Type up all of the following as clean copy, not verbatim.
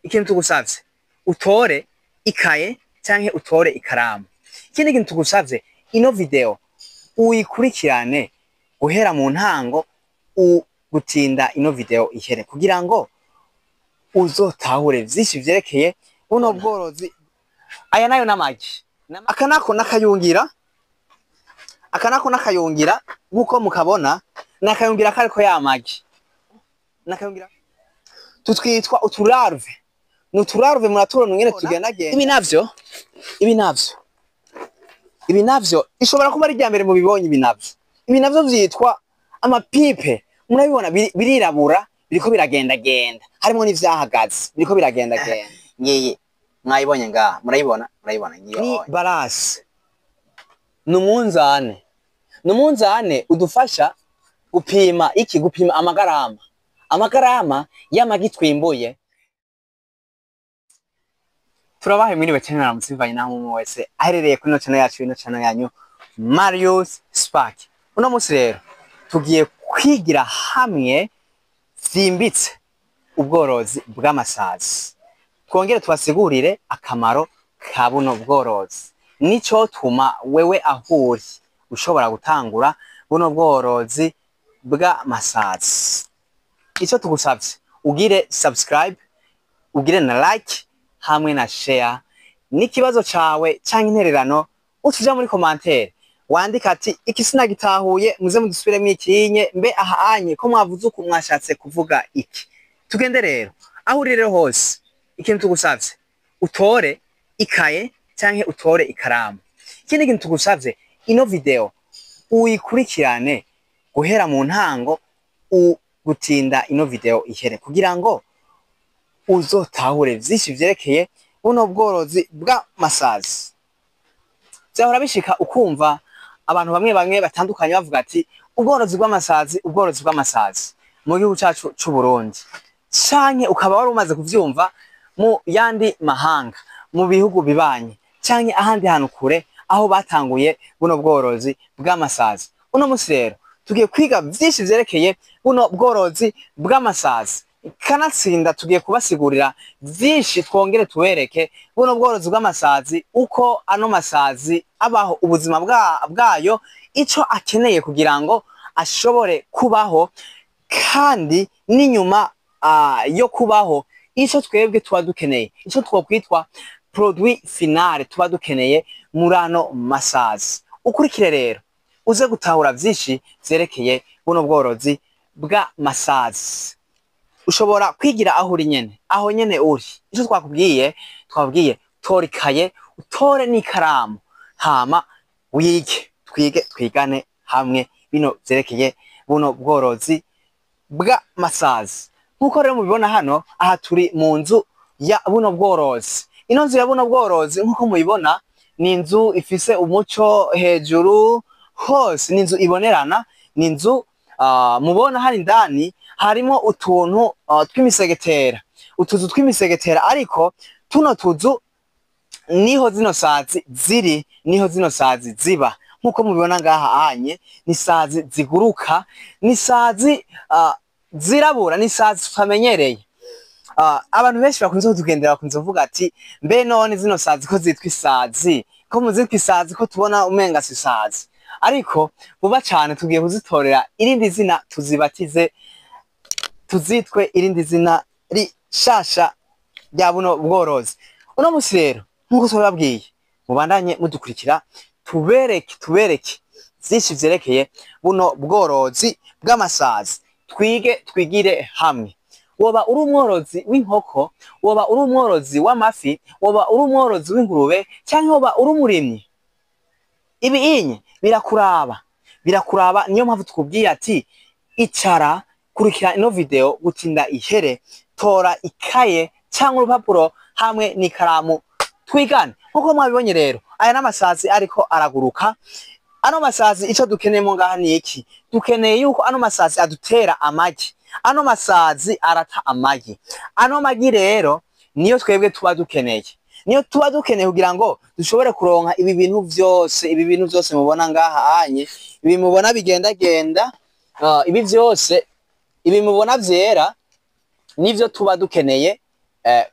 Ikintu tugusavye, utore ikaye canke utore ikaramu. Ikindi kintu tugusavye, ino video uyikurikirane guhera mu ntango gutinda ino video ihere, kugira ngo uzotahure vyinshi vyerekeye buno bworozi. Aya nayo n'amagi, aka nako n'akayungira, aka nako n'akayungira. Nk'uko mukabona, n'akayungira kariko ya magi, n'akayungira. Tutwitwa utularve, ni utularve. Muratubona ingene tugendagenda. Ibi navyo ishobora kuba ari irya mbere mubibonye. Ibi navyo vyitwa amapupe. Murabibona, birirabura, biriko biragendagenda, harimo n'ivyahagaze biriko biragendagenda. Ngiyi mwayibonye ngaha, murayibona, murayibona ngiyo. Ni balance, ni umunzane, ni umunzane udufasha gupima iki? Gupima amagarama y'amagi twimbuye. Turabahe mwiriwe cyane, mwaramutse, bivanye naho umwe wese aherereye kuri ino channel yacu, ino channel yanyu Marius Spark. Uno munsi rero tugiye kwigira hamwe vyimbitse ubworozi bw'amasazi, twongere tubasigurire akamaro ka buno bworozi nico tuma wewe ahuri ushobora gutangura buno bworozi bw'amasazi. Ico tugusavye, ugire subscribe, ugire na like hamwe na share. N'ikibazo cawe canke intererano, utuja muri commentaire wandika ati: "Iki sinagitahuye, muze mudusubiremwo ikinye, mbe aha anye ko mwavuze uku mwashatse kuvuga iki?" Tugende rero. Aho uri rero hose, ikintu tugusavye, utore ikaye canke utore ikaramu. Ikindi kintu tugusavye, ino video uyikurikirane guhera mu ntango gutinda ino video ihere, kugira ngo uzotahure vyinshi vyerekeye buno bworozi bw'amasazi. Vyahora bishika ukumva abantu bamwe bamwe batandukanye bavuga ati: "Ubworozi bw'amasazi, ubworozi bw'amasazi" mu gihugu cacu c'u Burundi, canke ukaba wari umaze kuvyumva mu yandi mahanga, mu bihugu bibanye canke ahandi hantu kure aho batanguye buno bworozi bw'amasazi. Uno musi rero tugiye kwiga vyinshi vyerekeye buno bworozi bw'amasazi. Kanatsinda tugiye kubasigurira vyinshi, twongere tubereke buno bworozi bw'amasazi, uko ano masazi abaho, ubuzima bwayo, ico akeneye kugira ngo ashobore kubaho, kandi n'inyuma yo kubaho, ico twebwe tuba dukeneye, ico twokwitwa produit final tuba dukeneye muri ano masazi. Ukurikire rero uze gutahura vyinshi vyerekeye buno bworozi bw'amasazi. Ushobora kwigira aho uri nyene, aho nyene uri. Ico twakubwiye, tora ikaye, utore n'ikaramu, hama wige, twige, twigane hamwe bino vyerekeye buno bworozi bw'amasazi. Nk'uko rero mubibona hano, aha turi mu nzu ya buno bworozi. Ino nzu ya buno bworozi, nk'uko mubibona, ni inzu ifise umuco hejuru hose, ni inzu ibonerana, ni inzu mubona hari indani harimo utuntu tw'imisegetera, utuzu tw'imisegetera. Ariko tuno tuzu niho zino sazi ziri, niho zino sazi ziba. Nk'uko mubibona ngaha anye, ni sazi ziguruka, ni sazi zirabura, ni sazi tutamenyereye. Abantu benshi bakunze kutugendera bakunze kuvuga ati: "Mbe none zino sazi ko zitwa isazi, ko muzitwa isazi, ko tubona umenga si isazi?" Ariko vuba cane tugiye kuzitorera irindi zina, tuzibatize, tuzitwe irindi zina rishasha rya buno bworozi. Uno musi rero, nk'uko twababwiye, mubandanye mudukurikira, tubereke vyinshi vyerekeye buno bworozi bw'amasazi, twige, twigire hamwe. Woba uri umworozi w'inkoko, woba uri umworozi w'amafi, woba uri umworozi w'ingurube, canke woba uri umurimyi, ibi inye birakuraba, birakuraba. Niyo mpamvu tukubwiye ati: "Icara, kurikira ino video gutinda ihere, tora ikaye cyangwa urupapuro hamwe n'ikaramu, twigane." Nkuko mwabibonye rero, aya n'amasazi ariko araguruka. Ano masazi, ico dukeneyemo ngaha ni iki? Dukeneye yuko ano masazi adutera amagi. Ano masazi arata amagi. Ano magi rero niyo twebwe tuba dukeneye, niyo tuba dukeneye kugira ngo dushobore kuronka ibi bintu vyose, ibi bintu vyose mubona ngaha anye, ibi mubona bigendagenda, ibi vyose, ibi mubona vyera, nivyo tuba dukeneye.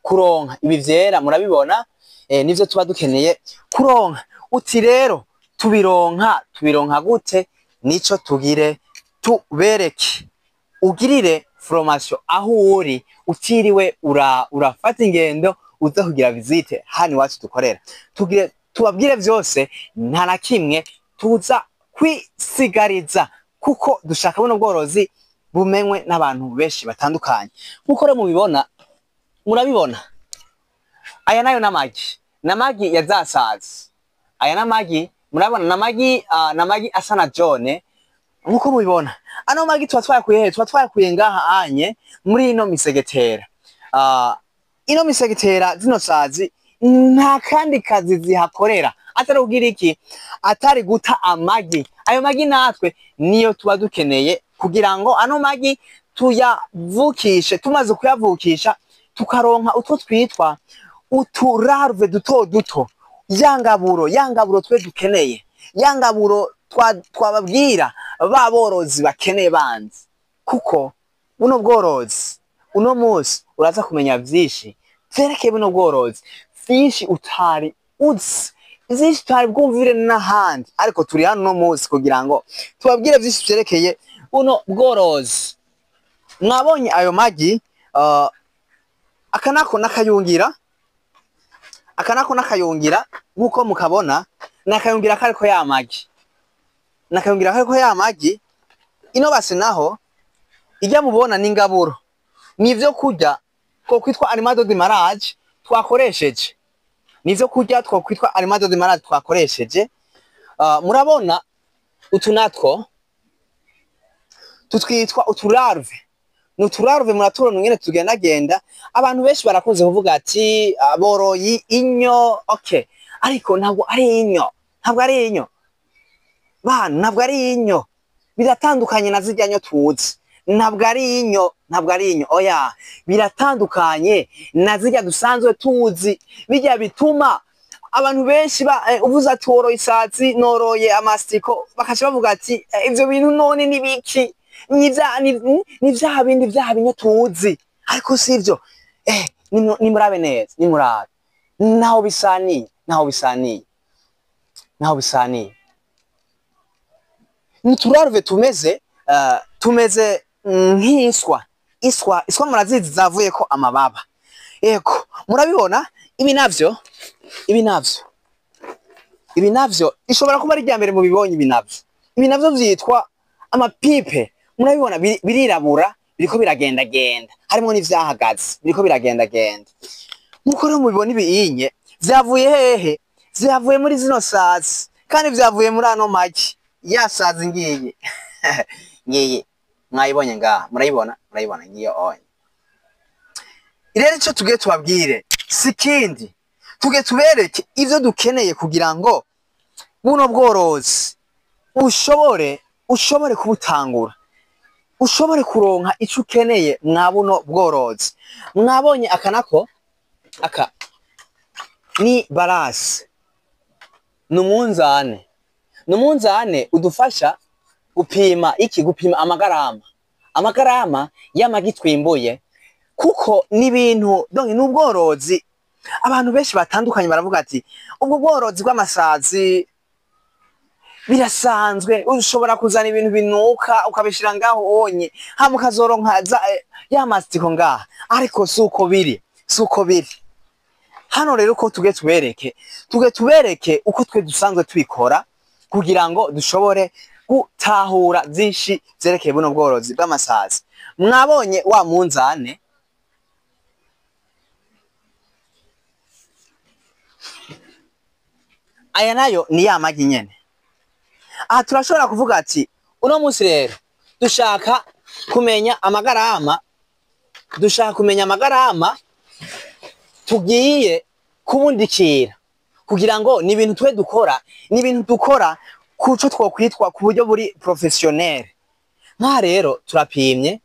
kuronka. Ibi vyera murabibona, nivyo tuba dukeneye kuronka. Uti rero tubironka gute? Nico tugire tubereke, ugirire formation aho uri utiriwe urafata ingendo uza kugira visite hano iwacu dukorera. Tugire tubabwire vyose, nta na kimwe tuza kwisigariza, kuko dushaka buno bworozi bumenywe n'abantu benshi batandukanye. Nkuko rero mubibona, murabibona, aya nayo n'amagi, n'amagi ya zasazi. Aya n'amagi murabona, n'amagi asa na jaune nkuko mubibona. Ano magi tuba twayakuye he? Tuba twayakuye ngaha anye muri ino misegetera. Ino misegetera zino sazi nta kandi kazi zihakorera atari kugira iki? Atari guta amagi. Ayo magi natwe niyo tuba dukeneye kugira ngo ano magi tuyavukishe. Tumaze kuyavukisha tukaronka utwo twitwa uturarve duto duto, yangaburo twe dukeneye, yangaburo twababwira ba borozi bakeneye banzi. Kuko buno bworozi uno munsi uraza kumenya vyinshi vyerekeye buno bworozi, vyinshi utari uzi, vyinshi utari bwumvire n'ahandi, ariko turi hano uno munsi kugira ngo tubabwire vyinshi vyerekeye buno bworozi. Mwabonye ayo magi, akanako nakayungira, akanako nakayungira nkuko mukabona, nakayungira kariko ya magi, nakayungira kariko ya magi. Ino base naho ijya mubona n'ingaburo, nivyo kurya two kwitwa aliment de démarrage twakoresheje, nivyo kurya two kwitwa aliment de démarrage twakoresheje. Murabona utu natwo tutwitwa uturarve, nuturarve muraturona ngene tugendagenda. Abantu benshi barakunze kuvuga ati aboroyi inyo, okay, ariko ntabwo ari inyo, ntabwo ari inyo bana, ntabwo ari inyo, biratandukanye na zirya nyo tuzi. Ntabwo ari inyo, ntabwo ari inyo, oya, biratandukanye na zirya dusanzwe tuzi. Bijya bituma abantu benshi uvuze ati woroye isazi, noroye amasitiko, bakaca bavuga ati ivyo bintu none ni biki? Ni vya bindi vya binyo tuzi, ariko sivyo. Nimurabe neza, nimurabe naho bisaniye, naho bisaniye, naho bisaniye. Ni turarve tumeze tumeze nk'iswa, iswa murazizi zavuye ko amababa. Yego, murabibona ibi navyo, ibi navyo, ibi navyo ishobora kuba ari rya mbere mubibonye. Ibi navyo, ibi navyo vyitwa amapipe. Murabibona birirabura, biriko biragendagenda, harimo n'ivyahagaze, biriko biragendagenda. Nkuko rero mubibona ibiyinye vyavuye hehe? Vyavuye muri zino sazi, kandi vyavuye muri ano magi. Ya sazi ngiyi ngiyi mwayibonye ngaha, murayibona, murayibona ngiyo onye. Rero ico tugiye tubabwire si kindi, tugiye tubereke ivyo dukeneye kugira ngo buno bworozi ushobore kubutangura, ushobore kuronka ico ukeneye mwa buno bworozi. Mwabonye aka nako, aka ni balance, ni umunzane, ni umunzane udufasha gupima iki? Gupima amagarama, amagarama y'amagi twimbuye. Kuko ni ibintu donc ni ubworozi abantu benshi batandukanye baravuga ati ubwo bworozi bw'amasazi birasanzwe, ushobora kuzana ibintu binuka ukabishira ngaho onye, hama ukazoronka ya masitiko ngaha, ariko suko biri, suko biri. Hano rero uko tugiye tubereke, tugiye tubereke uko twe dusanzwe tubikora kugira ngo dushobore gutahura byinshi vyerekeye buno bworozi bw'amasazi. Mwabonye wa munzane, aya nayo ni ya magi nyene. Aha turashobora kuvuga ati uno munsi rero dushaka kumenya amagarama, dushaka kumenya amagarama tugiye kubundikira, kugira ngo ni ibintu twe dukora, ni ibintu dukora kuco twokwitwa ku buryo buri professionnel. Nka rero turapimye,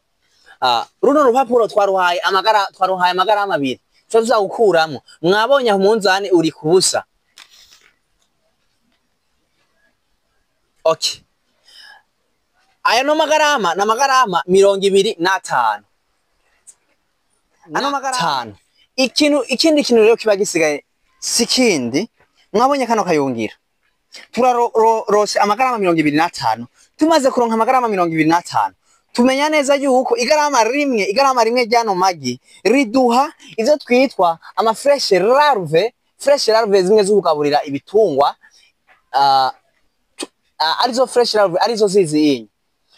runo rupapuro twaruhaye amagara, twaruhaye amagarama abiri, tuza gukuramo. Mwabonye aho umunzani uri kubusa. Okay. Aya no magarama na magarama 25. Ano magarama. Ikindi kintu rero kiba gisigaye si kindi, mwabonye kano kayungira turarose amagarama 25. Tumaze kuronka amagarama 25, tumenya neza yuko igarama rimwe ryano magi riduha ivyo twitwa ama fraîches larves, fraîches larves zimwe zo kugaburira ibitungwa, arizo fraîches larves, arizo zizi inyi.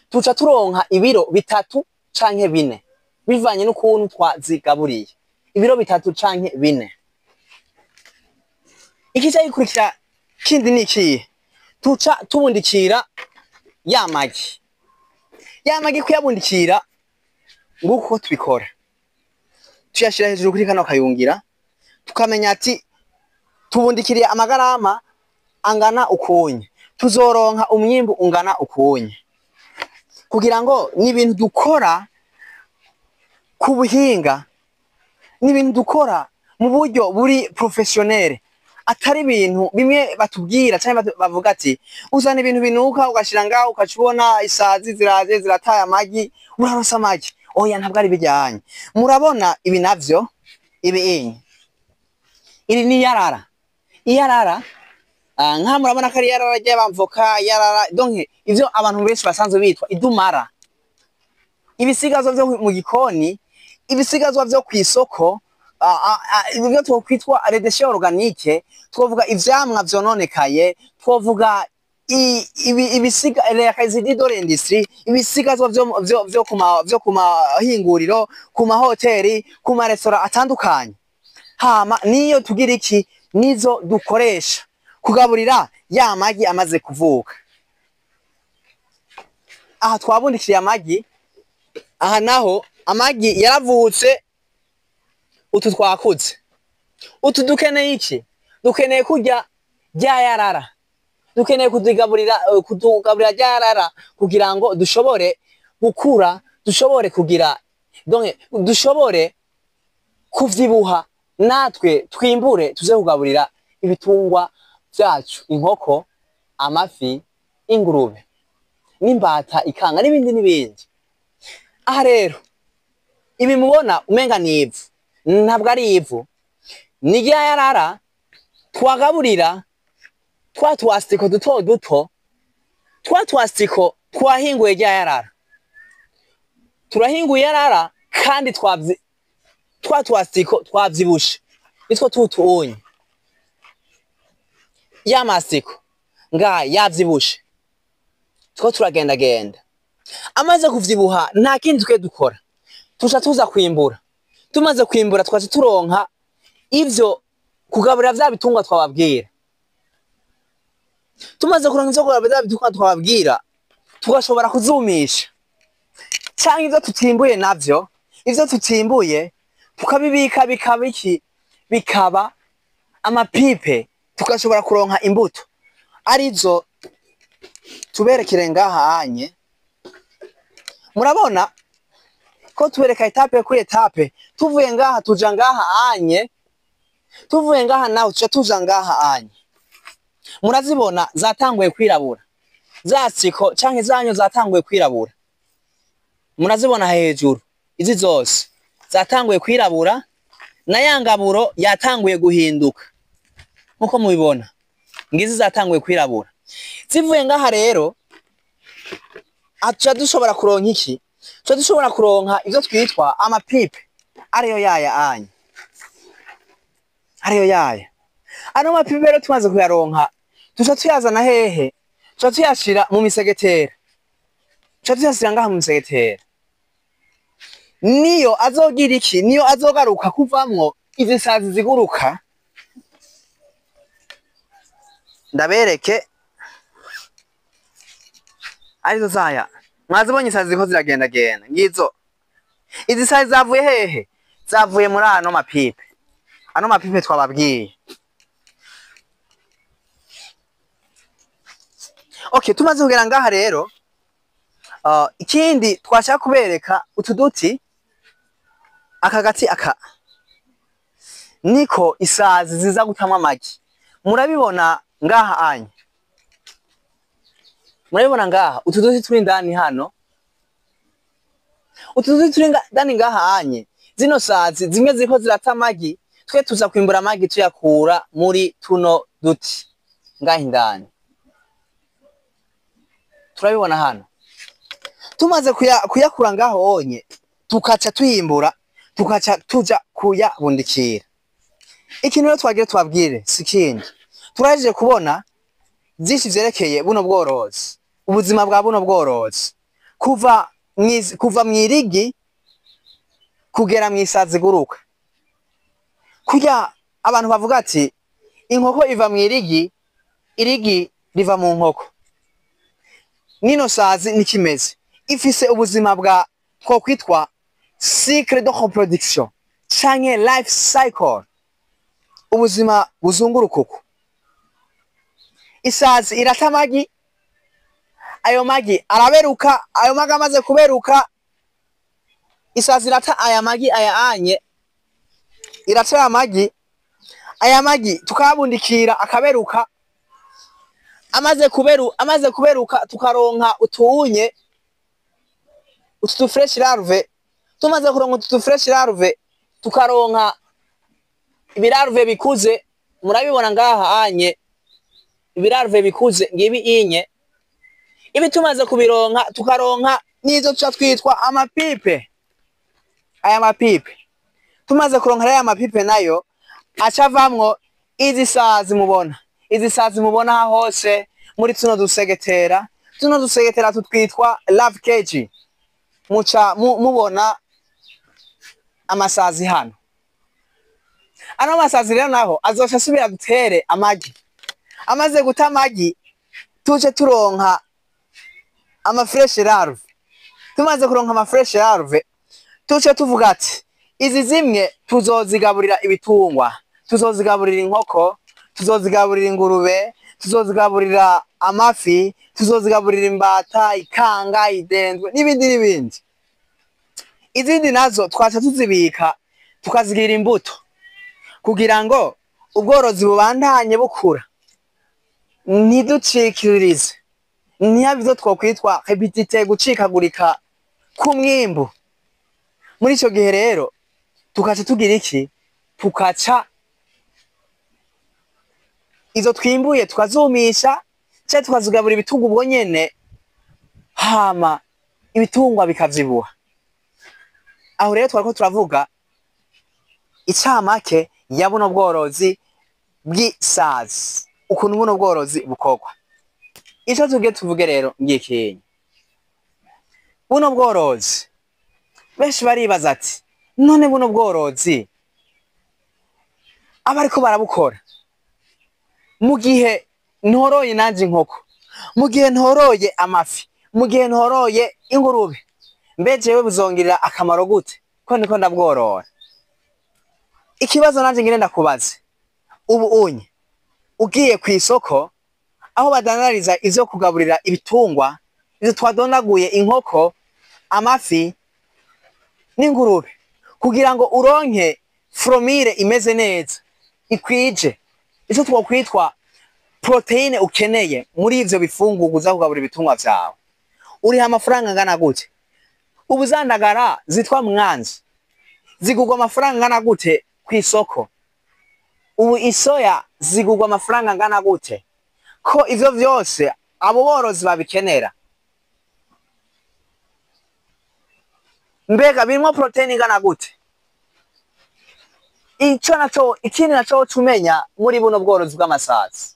Tuca turonka ibiro 3 canke 4 bivanye n'ukuntu twazigaburiye, ibiro 3 canke 4. Ikica gikurikira kindi ni ikihe? Tuca tubundikira ya magi. Ya magi kuyabundikira, nguko tubikora: tuyashira hejuru kuri kano kayungira, tukamenya ati tubundikiriye amagarama angana ukunye, tuzoronka umwimbu ungana ukunye. Kugira ngo ni ibintu dukora ku buhinga, ni ibintu dukora mu buryo buri professionnel, atari ibintu bimwe batubwira cyangwa bavuga ati uzana ibintu binuka ugashira ngaho, ukaca ubona isazi ziraje zirataye amagi, uraronsa amagi. Oya, ntabwo ari bijyanye. Murabona ibi navyo, ibi inyi, iri ni yarara, iyarara. Nka murabona ko ari yarara ry'abamvoka, yarara, donc ivyo abantu benshi basanzwe bitwa idumara, ibisigazwa vyo mu gikoni, ibisigazwa vyo kw'isoko, ibyo twokwitwa les déchets organiques. Twovuga ivyamwa vyononekaye, twovuga ibisiga, les résidus de l'industrie, ibisigazwa vyo ku mahinguriro, ku mahoteli, ku maresitora atandukanye. Hama niyo tugira iki? Nizo dukoresha kugaburira ya magi amaze kuvuka. Aha twabundikiriye amagi, aha naho amagi yaravutse. Utu twakuze, utu dukeneye iki? Dukeneye kurya rya yarara, dukeneye kutugaburira, kutugaburira rya yarara kugira ngo dushobore gukura, dushobore kugira, donc dushobore kuvyibuha, natwe twimbure, tuze kugaburira ibitungwa vyacu: inkoko, amafi, ingurube n'imbata, ikanga n'ibindi n'ibindi. Aha rero ibi mubona umenga ni ivu, ntabwo ari ivu, ni rya yarara twagaburira twa twasitiko duto duto, twa twasitiko twahinguye rya yarara. Turahinguye yarara kandi twavyi twa twasitiko twavyibushe, nitwo tutunye. Ya masitiko nga yavyibushe, two turagendagenda. Amaze kuvyibuha, nta kindi twe dukora, tuca tuza kwimbura. Tumaze kwimbura, twaca turonka ivyo kugaburira vya bitungwa twababwira. Tumaze kuronka ivyo kugaburira vya bitungwa twababwira, tugashobora kuzumisha, canke ivyo tutimbuye navyo, ivyo tutimbuye tukabibika, bikaba iki? Bikaba amapupes, tugashobora kuronka imbuto, arizo tuberekere ngaha anye. Murabona ko tubereka étape kuri étape. Tuvuye ngaha tuja ngaha anye, tuvuye ngaha naho tuja ngaha anye. Murazibona zatanguye kwirabura, zasiko canke zanyu zatanguye kwirabura, murazibona hejuru. Izi zose zatanguye kwirabura, na ya ngaburo yatanguye guhinduka nkuko mubibona. Ngizi zatanguye kwirabura. Zivuye ngaha rero, aca dushobora kuronka iki? Tuca dushobora kuronka ivyo twitwa amapupes, ariyo yaya anya, ariyo yaya. Ano mapupes rero tumaze kuyaronka, tuca tuyazana hehe? Tuca tuyashira mu misegetera, tuca tuyashira ngaha mu misegetera. Niyo azogira iki? Niyo azogaruka kuvamwo izi sazi ziguruka. Ndabereke, arizo zaya. Mwazibonye isazi ziriko ziragendagenda, ngizo. Izi sazi zavuye hehe? Zavuye muri ano mapupes, ano mapupes twababwiye. Okay, tumaze kugera ngaha rero, ikindi twashaka kubereka, utu duti, aka gati aka niko isazi ziza gutamwa amagi. Murabibona ngaha anya, murabibona ngaha utu duti turi indani hano, utu duti turi indani ngaha anye. Zino sazi zimwe ziriko zirata amagi, twe tuza kwimbura amagi tuyakura muri tuno duti ngaha indani. Turabibona hano. Tumaze kuyakura ngaho onye, tukaca tuyimbura, tukaca tuja kuyabundikira. Ikintu rero twagira tubabwire si kindi. Turahejeje kubona vyinshi vyerekeye buno bworozi, ubuzima bwa buno bworozi, kuva mw'irigi kugera mw'isazi iguruka. Kurya abantu bavuga ati inkoko iva mw'irigi, irigi riva mu nkoko. Nino sazi nikimeze, ifise ubuzima bwa twokwitwa cycle de reproduction canke life cycle, ubuzima buzunguruka uko. Isazi irata amagi, ayo magi araberuka, ayo magi amaze kuberuka, isazi irata aya magi aya anye, irata aya magi, aya magi tukayabundikira akaberuka, amaze kuberuka tukaronka utuunye, utu fresh larve. Tumaze kuronka utu fresh larve tukaronka ibilarve bikuze, murabibona ngaha anye, ibilarve bikuze ngibi inye. Ibi tumaze kubironka tukaronka nizo tuca twitwa amapipe. Aya mapipe tumaze kuronka aya mapipe nayo acavamwo izi sazi mubona, izi sazi mubona hose muri tuno dusegetera, tuno dusegetera tutwitwa love cage. Muca mubona amasazi hano. Ano masazi rero naho azoca asubira dutere amagi. Amaze guta amagi tuje turonka ama fresh larve. Tumaze kuronka ama fresh larve tuje tuvuga ati izi zimwe tuzozigaburira ibitungwa, tuzozigaburira inkoko, tuzozigaburira ingurube, tuzozigaburira amafi, tuzozigaburira imbata, ikanga, idendwe n'ibindi n'ibindi. Izindi nazo twaca tuzibika tukazigira imbuto kugira ngo ubworozi bubandanye bukura, ntiducikirize, ntihabe ivyo twokwitwa repetite, gucikagurika k'umwimbu. Muri ico gihe rero tukaca tugira iki? Tukaca izo twimbuye tukazumisha canke tukazigaburira ibitungwa ubwo nyene, hama ibitungwa bikavyibuha. Aho rero twariko turavuga icamake ya buno bworozi bw'isazi, ukuntu buno bworozi bukorwa. Ico tugiye tuvuge rero ngikinyi, buno bworozi benshi baribaza ati none buno bworozi abariko barabukora, mu gihe ntoroye nanje inkoko, mu gihe ntoroye amafi, mu gihe ntoroye ingurube, mbe jewe buzongirira akamaro gute ko niko ndabworora? Ikibazo nanje ngire ndakubaze, ubu unye ugiye kw'isoko aho badanariza ivyo kugaburira ibitungwa, ivyo twadonaguye inkoko, amafi n'ingurube, kugira ngo uronke formule imeze neza ikwije ico twokwitwa proteine ukeneye muri ivyo bifungurwa uza kugaburira ibitungwa vyawe, uriha amafaranga angana gute? Ubu zandagara zitwa mwanzi zigurwa amafaranga angana gute kw'isoko? Ubu isoya zigurwa amafaranga angana gute? Ko ivyo vyose abo borozi babikenera. Mbega birimwo proteine ingana gute? Ico naco, ikindi naco tumenya muri buno bworozi bw'amasazi,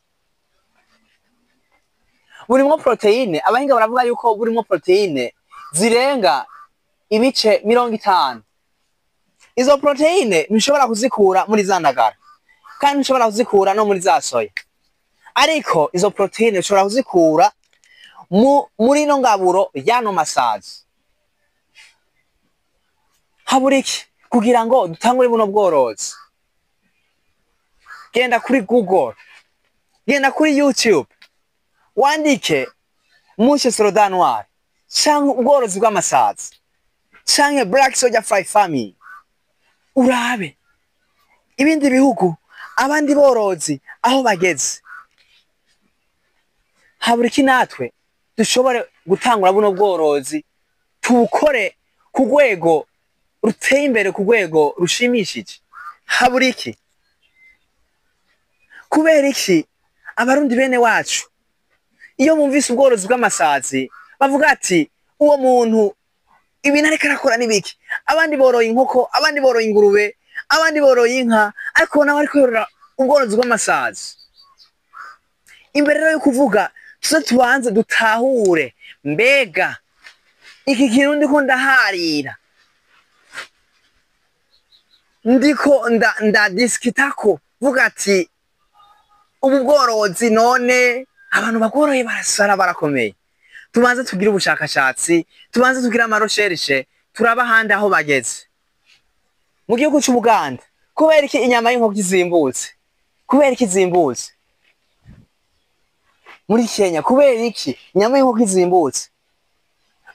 burimwo proteine. Abahinga baravuga yuko burimwo proteine zirenga ibice 50. Izo proteine ntushobora kuzikura muri za ndagara, kandi ntushobora kuzikura no muri za soya, ariko izo proteine ushobora kuzikura muri no ngaburo y'ano masazi. Habura iki kugira ngo dutangure buno bworozi? Genda kuri Google, genda kuri YouTube, wandike mouche soldat noir canke ubworozi bw'amasazi canke black soldier fly farming, urabe ibindi bihugu abandi borozi aho bageze. Habura iki natwe dushobore gutangura buno bworozi, tubukore ku rwego ruteye imbere ku rwego rushimishije? Habura iki? Kubera iki Abarundi bene wacu iyo bumvise ubworozi bw'amasazi bavuga ati uwo muntu ibintu ariko arakora n'ibiki? Abandi boroye inkoko, abandi boroye ingurube, abandi boroye inka, ariko nawe ariko yorora ubworozi bw'amasazi. Imbere rero yo kuvuga, tuze tubanze dutahure: mbega iki kintu ndiko ndaharira, ndiko ndadisikitako, vuga ati ubu bworozi none abantu bagoroye barasara, barakomeye? Tubanze tugire ubushakashatsi, tubanze tugire ama recherches, turaba ahandi aho bageze. Mu gihugu c'Ubuganda, kubera iki inyama y'inkoko izimbutse? Kubera iki izimbutse? Muri Kenya, kubera iki inyama y'inkoko izimbutse?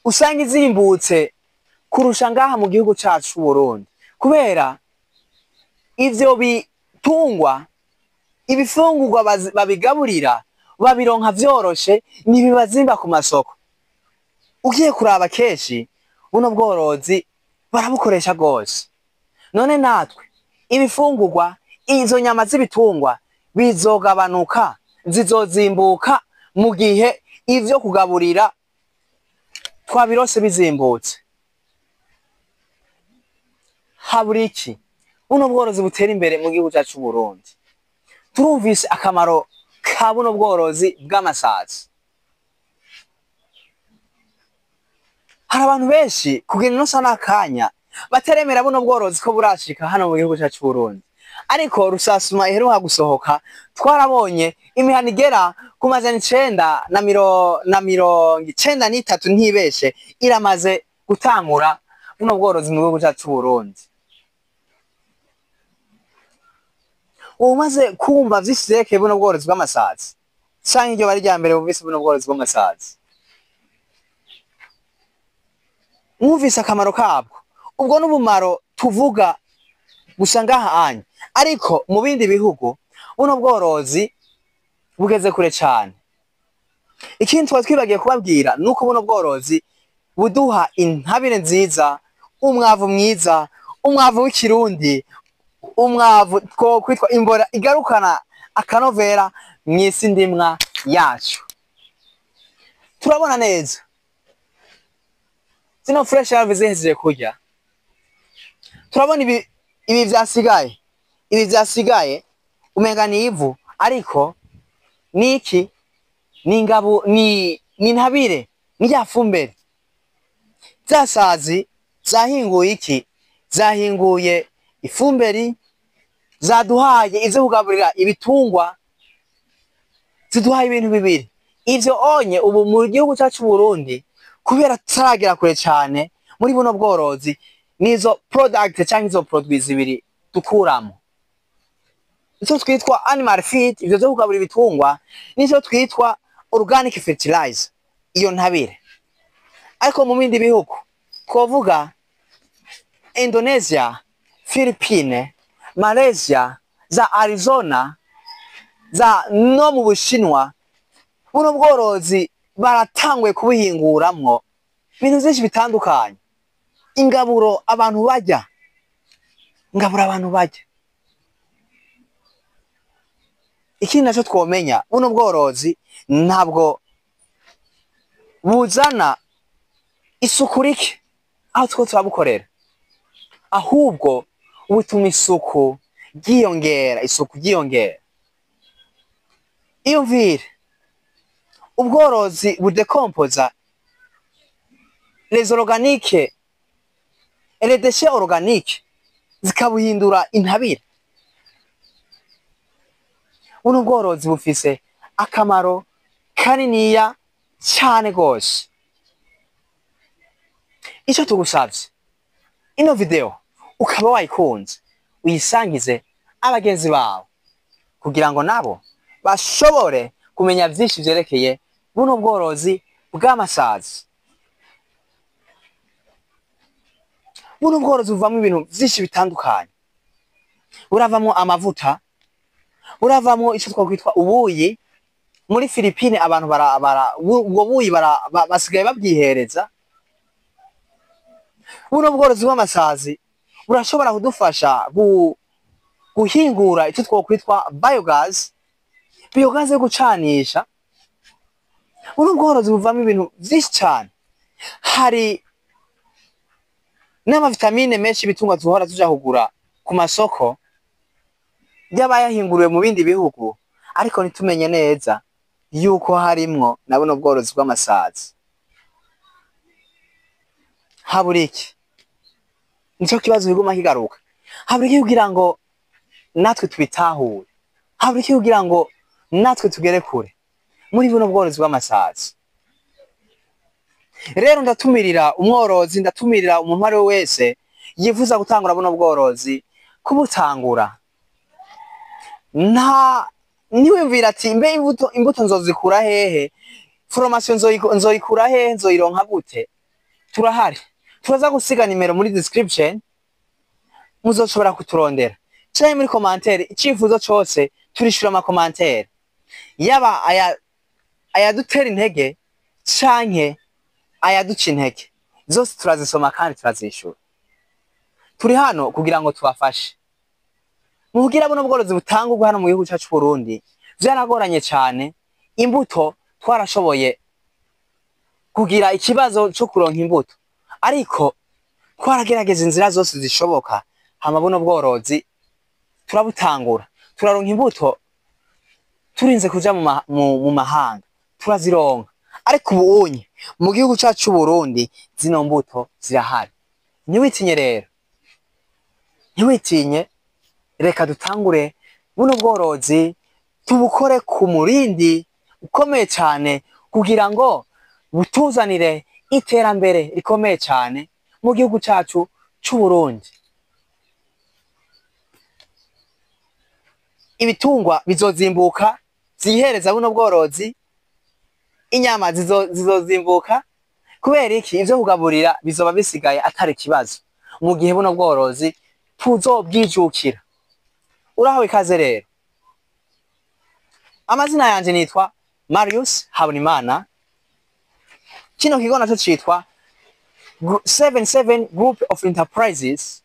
Usanga izimbutse kurusha ngaha mu gihugu cacu c'Uburundi, kubera ivyo bitungwa ibifungurwa babigaburira babironka vyoroshe, ntibibazimba ku masoko. Ugiye kuraba, kenshi buno bworozi barabukoresha rwose. None natwe ibifungurwa, izo nyama z'ibitungwa bizogabanuka, zizozimbuka mu gihe ivyo kugaburira twabirose bizimbutse. Habura iki buno bworozi butera imbere mu gihugu cyacu c'Uburundi? Turumvise akamaro ka buno bworozi bw'amasazi. Hari abantu benshi kugira ino sa n'akanya bataremera buno bworozi ko burashika hano mu gihugu cyacu c'Uburundi, ariko rusasuma iheruka gusohoka twarabonye imihana igera ku 993, ntibeshe, iramaze gutangura buno bworozi mu gihugu cyacu c'Uburundi. Umaze kumva vyinshi vyerekeye buno bworozi bw'amasazi, canke iryo bari rya mbere bumvise buno bworozi bw'amasazi? Mwumvise akamaro kabwo. Ubwo n'ubumaro tuvuga gusa ngaha anya, ariko mu bindi bihugu buno bworozi bugeze kure cane. Ikindi twari twibagiye kubabwira nuko buno bworozi buduha intabire nziza, umwavu mwiza, umwavu w'ikirundi, umwavu twokwitwa imbora igarukana akanovera mw'isi ndimwa yacu. Turabona neza zino fresh larvae zihejeje kurya, turabona ibi vyasigaye. Ibi vyasigaye umenga ni ivu, ariko niki? Ni ingabo, ni intabire, ni ya fumbire. Za sazi zahinguye iki? Zahinguye ifumberi, zaduhaye ivyo kugaburira ibitungwa, ziduhaye ibintu bibiri. Ivyo onye ubu mu gihugu cyacu Burundi, kubera tutaragera kure cane muri buno bworozi, nizo product canke izo produits zibiri dukuramo: icyo twitwa animal feed, ivyo vyo kugaburira ibitungwa, n'icyo twitwa organic fertilizer, iyo ntabire. Ariko mu bindi bihugu, twovuga Indonesia, Philippine, Malaysia, za Arizona, za no mu Bushinwa, buno bworozi baratanguye kubuhinguramwo ibintu vyinshi bitandukanye, ingaburo abantu barya, ingaburo abantu barya. Ikindi naco twomenya, buno bworozi ntabwo buzana isuku rike aho two turabukorera, ahubwo butuma isuku ryiyongera, isuku ryiyongera. Iyumvire ubworozi budekompoza les organiques et les déchets organiques, zikabuhindura intabire. Buno bworozi bufise akamaro kaniniya cane gose. Ico tugusavye, ino video ukaba wayikunze, uyisangize abagenzi bawe kugira ngo nabo bashobore kumenya vyinshi vyerekeye buno bworozi bw'amasazi. Buno bworozi buvamwo ibintu vyinshi bitandukanye: buravamwo amavuta, buravamwo ico twakwitwa ubuyi. Muri Filipine abantu bara ubwo buyi basigaye babwihereza. Buno bworozi bw'amasazi Burashobora kudufasha guhingura icyo twokwitwa biogas, biogas yo gucanisha. Buno bworozi buvamo ibintu vyinshi cane. Hari n'amavitamine menshi ibitungwa duhora tuja kugura ku masoko y'abayahinguriwe mu bindi bihugu, ariko ntitumenye neza yuko harimwo na buno bworozi bw'amasazi. Habura iki? Nico kibazo kiguma kigaruka. Habura iki kugira ngo natwe tubitahure? Habura iki kugira ngo natwe tugere kure muri buno bworozi bw'amasazi? Rero ndatumirira umworozi, ndatumirira umuntu ari we wese yifuza gutangura buno bworozi kubutangura. Nta ntiwiyumvira ati: "Mbe imbuto nzozikura hehe? Formation nzoyikura hehe? Nzoyironka gute?" Turahari, turaza gusiga nimero muri description, muzoshobora kuturondera canke muri commentaire. Icifuzo cose turishura ama commentaire, yaba aya ayadutera intege canke ayaduca intege, zose turazisoma kandi turazishura. Turi hano kugira ngo tubafashe mu kugira buno bworozi butangurwa hano mu gihugu cacu Burundi. Vyaragoranye cane, imbuto twarashoboye kugira ikibazo co kuronka imbuto, ariko twaragerageza inzira zose zishoboka, hama buno bworozi turabutangura, turaronka imbuto turinze kuja mu mahanga, turazironka. Ariko ubu unye mu gihugu cacu Burundi zino mbuto zirahari. Ntiwitinye rero, ntiwitinye, reka dutangure buno bworozi, tubukore ku murindi ukomeye cyane kugira ngo butuzanire iterambere rikomeye cyane mu gihugu cacu c'Uburundi. Ibitungwa bizozimbuka zihereza buno bworozi, inyama zizozimbuka. Kubera iki? Ivyo kugaburira bizoba bisigaye atari ikibazo mu gihe buno bworozi tuzobwijukira. Urahawe ikaze rero. Amazina yanje nitwa Marius Habonimana. Kino kigo naco citwa 77 Group of Enterprises.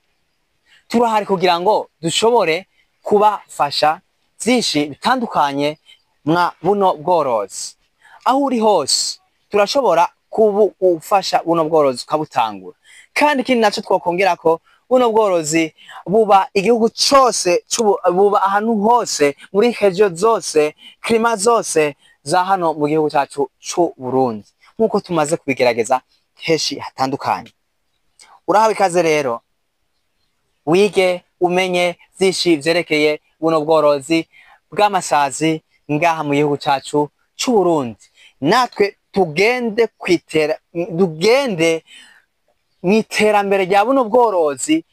Turahari kugira ngo dushobore kubafasha vyinshi bitandukanye mwa buno bworozi. Aho uri hose turashobora kubufasha buno bworozi ukabutangura. Kandi ikindi naco twokongerako, buno bworozi buba igihugu cose, buba ahantu hose, muri région zose, climat zose za hano mu gihugu cacu c'u Burundi, nk'uko tumaze kubigerageza henshi hatandukanye. Urahawe ikaze rero, wige, umenye vyinshi vyerekeye buno bworozi bw'amasazi ngaha mu gihugu cacu c'u Burundi. Natwe tugende mw'iterambere rya buno bworozi,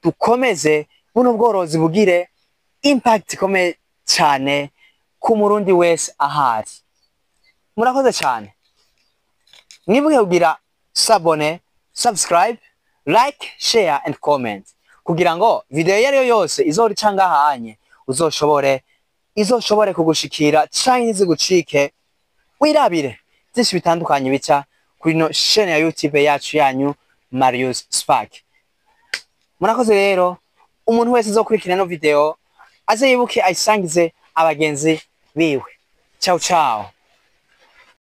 dukomeze buno bworozi bugire impact ikomeye cane ku Murundi wese ahari. Murakoze cane. Mwibuke kugira s'abonner, subscribe, like, share and comment kugira ngo video iyo ariyo yose izorica ngahanye izoshobore kugushikira canke ntizigucike, wirabire vyinshi bitandukanye bica kuri no chaîne ya YouTube yacu yanyu Marius Spark. Murakoze rero. Umuntu wese azokurikira ino video aze yibuke ayisangize abagenzi biwe. Ciao ciao.